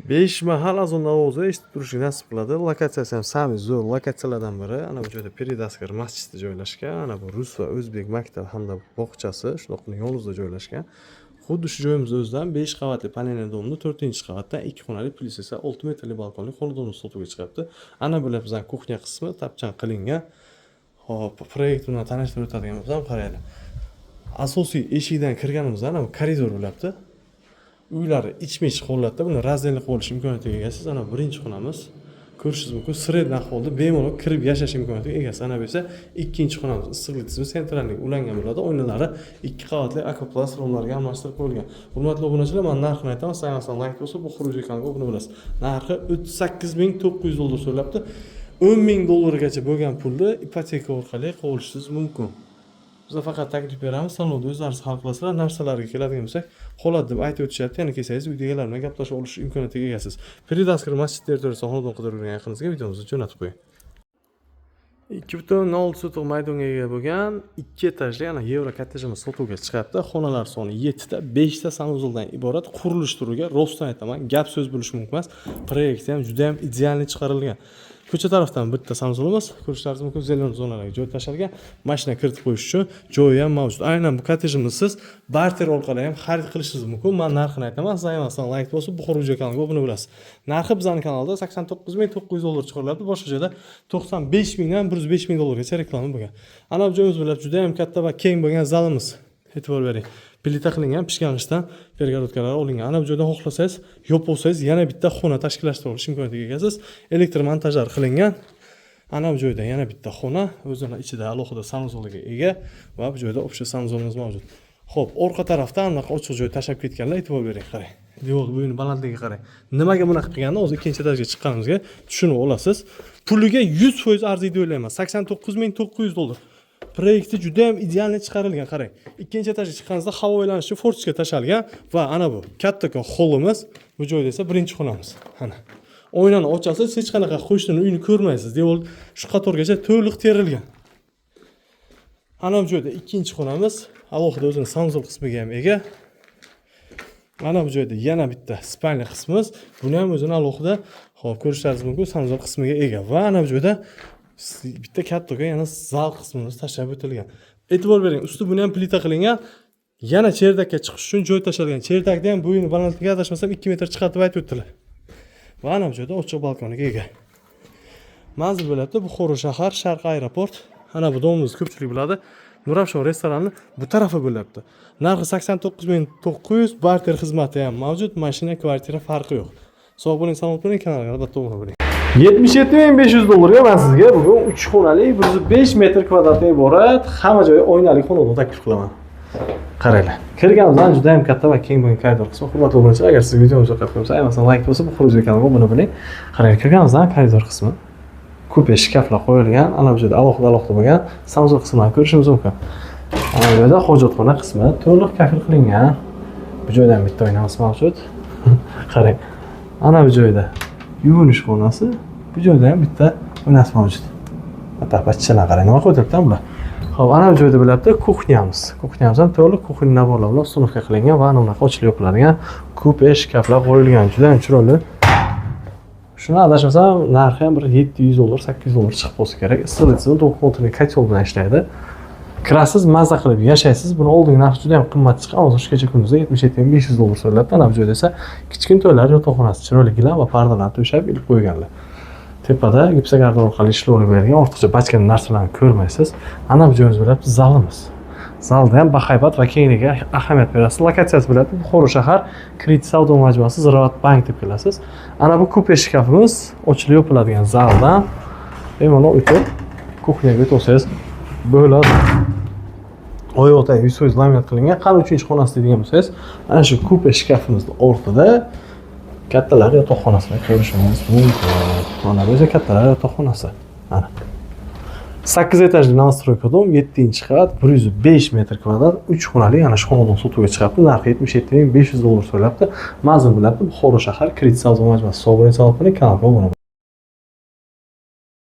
Besh mahal azon ovozi eshitib turishni nasib qiladi. Lokatsiyasi ham самый zo'r lokatsiyalardan biri. Ana bu joyda Piri Dastgir masjidi joylashgan. Ana bu rus va o'zbek maktabi hamda bog'chasi shundoq yonimizda joylashgan. Xuddi shu joyimiz o'zidan 5 qavatli панельный дом ni 4-qavatdan 2 xonali, plyus esa 6 metrli balkonli xonadonimiz sotuvga chiqyapti. Ana bular bizning кухня qismi tapchan qilingan. Xo'p, proyekt bilan tanishtirib o'tadigan bo'lsam, qaranglar. Asosiy eshikdan kirganimizda ana bu koridor bo'lyapti. Uylari ichma-ich holatda, buni раздельный qilib olish imkoniyatiga egasiz. Ana birinchi xonamiz. Ko'rishingiz mumkin, средний ahvolda bemalol kirib yashash imkoniyatiga egasiz. Ana bu esa ikkinchi xonamiz. Issiqlik tizimi центральный ulangan bo'ladi. Oynalari ikki qavatli akoplast romlarga almashtirib qo'yilgan. Hurmatli obunachilar, men narxini aytaman. Sizlar layk bo'lsa, bu xuruj kanaliga obuna bo'lasiz. Narxi 38 900 dollar so'ralabdi. 10 ming dollargacha bo'lgan pulni ipoteka orqali qilib olishingiz mumkin. Biz faqat taklif beramiz, tanlovni o'zlaringiz hal qilasizlar. Narsalarga keladigan bo'lsak, holat deb aytib o'tishyapti. Yana kelsangiz, uyda egalari bilan gaplashib olish imkoniyatiga egasiz. Piri Dastgir masjid territoriyasida xonadon qidirib yurgan yaqiningizga videomizni jo'natib qo'ying. 2,6 sotix maydonga ega bo'lgan ikki etajli ana yevro kottejimiz sotuvga chiqyapti. Xonalar soni 7 ta, 5 ta санузел dan iborat. Qurilish turiga rostdan aytaman, gap so'z bo'lishi mumkin emas. Proyekti ham juda ham идеальный chiqarilgan. Ko'cha tarafdan bitta санузел imiz, ko'rishlaringiz mumkin, зелёный zonalarga joy tashalgan. Mashina kiritib qo'yish uchun joyi ham mavjud. Aynan bu kottejimizni siz barter orqali ham xarid qilishingiz mumkin. Men narxini aytaman, siz aymasdan layk bosib, Buxoro video kanaliga obuna bo'lasiz. Narxi bizning kanalda 89 900 dollar chiqarilyapti. Boshqa joyda 95 mingdan 105 ming dollargacha reklama bo'lgan. Ana bu joyimiz bilan juda ham katta va keng bo'lgan zalimiz. E'tibor bering. Plita qilingan, pishgan g'ishtdan перегородка lar olingan. Ana bu joydan xohlasangiz, yopib olsangiz, yana bitta xona tashkillashtirib olish imkoniyatiga egasiz. Elektr montajlari qilingan. Ana bu joyda yana bitta xona, o'zini ichida alohida санузел iga ega va bu joyda общий санузел imiz mavjud. Xo'p, orqa tarafda anaqa ochiq joy tashlab ketganlar, e'tibor bering, qarang. Devor bo'yini balandligiga qarang. Nimaga bunaqa qilganini hozir ikkinchi etajga chiqqanimizga tushunib olasiz. Puliga 100% arziydi o'ylayman. 89 900 dollar. Proyekti juda ham идеальный chiqarilgan, qarang. Ikkinchi etajga chiqqaningizda havo aylanishi форточка tashalgan va ana bu kattakon xollimiz, bu joyda esa birinchi xonamiz. Ana. Oynani ochasiz, hech qanaqa qo'shnini uyini ko'rmaysiz. Devor shu qatorgacha to'liq terilgan. Ana bu joyda ikkinchi xonamiz, alohida o'zini санузел qismiga ham ega. Mana bu joyda yana bitta спальня qismimiz. Buni ham o'zini alohida, hop, ko'rishlaringiz mumkin, санузел qismiga ega va ana bu joyda bitta kattakon yana zal qismimiz tashlab o'tilgan. E'tibor bering, usti buni ham plita qilingan. Yana чердак ka chiqish uchun joy tashalgan. Чердак da ham bo'yini balandligi, adashmasam, 2 metr chiqadi deb aytib o'tdilar. Va ana bu joyda ochiq balkoniga ega. Manzil bo'lyapti Buxoro shahar, Sharq aeroport. Ana bu дом imizni ko'pchilik biladi. Nurafshon restorani bu tarafi bo'lyapti. Narxi 89 900, barter xizmati ham mavjud. Mashina, kvartira, farqi yo'q. Sog' bo'ling, salomat bo'ling, kanalga albatta obuna bo'ling. 77 500 dollarga men sizga bugun 3 xonali, 105 metr kvadratdan iborat hamma joyi oynali xonadon taklif qilaman. Qaranglar. Kirganimizdan juda ham katta va keng bo'lgan koridor qismi. Hurmatli obunachilar, agar sizga videomiz yoqib qo'ysa, aymasdan layk bosib, Buxoro kanaliga obuna bo'ling. Qaranglar, kirganimizdan koridor qismi. Kupe shkaflar qo'yilgan. Ana bu joyda alohida alohida bo'lgan санузел qismini ko'rishimiz mumkin. Ana bu joyda hojatxona qismi to'liq kafel qilingan. Bu joyda ham bitta oynamiz mavjud. Qarang. Ana bu joyda yuvinish xonasi, bu joyda ham bitta oynasi mavjud. Pachchalar qarang, nima qo'yapti bular. Xo'p, ana bu joyda bo'lyapti кухня miz. Кухня miz ham to'liq кухня набор lar bilan установка qilingan va ana bunaqa ochilib yopiladigan kupe shkaflar qo'yilgan. Juda ham chiroyli. Shuni adashmasam, narxi ham bir 700 dollar, 800 dollar chiqib qolsa kerak. Issiqlik tizimi двухконтурный котёл bilan ishlaydi. Kirasiz, maza qilib yashaysiz. Buni oldingi narxi juda ham qimmat chiqqan. Hozir shu kecha kunduzda 77 500 dollar so'raladi. Ana bu joyda esa kichkintoylar yotoqxonasi chiroyli gilam va pardalarni to'shab ilib qo'yganlar. Tepada gipsokardon orqali ishlov berilgan, ortiqcha bachkana narsalarni ko'rmaysiz. Ana bu joyimiz bo'lyapti zalimiz. Zalda ham bahaybat va kengligiga ahamiyat berasiz. Lokatsiyasi bo'lyapti Buxoro shahar, Kredit savdo majmuasi, Ziroat bank deb kelasiz. Ana bu kupe shkafimiz ochilib yopiladigan zaldan bemalol o'tib кухня ga o'tib bo'ladi. Oyoqda 100% laminat qilingan. Qani uchinchi xonasi deydigan bo'lsangiz, ana shu kupe shkafimizni ortida kattalar yotoqxonasini ko'rishimiz mumkin. Mana bu esa kattalar yotoqxonasi. Mana. 8 etajli новостройка дом, 7-qavat, 105 metr kvadrat, 3 xonali ana shu xonadon sotuvga chiqyapti. Narxi 77 500 dollar so'rayapti. Manzil bo'lyapti Buxoro shahar, Kredit savdo majmuasi. Sog' bo'ling, salomat bo'ling, kanalga obuna bo'ling.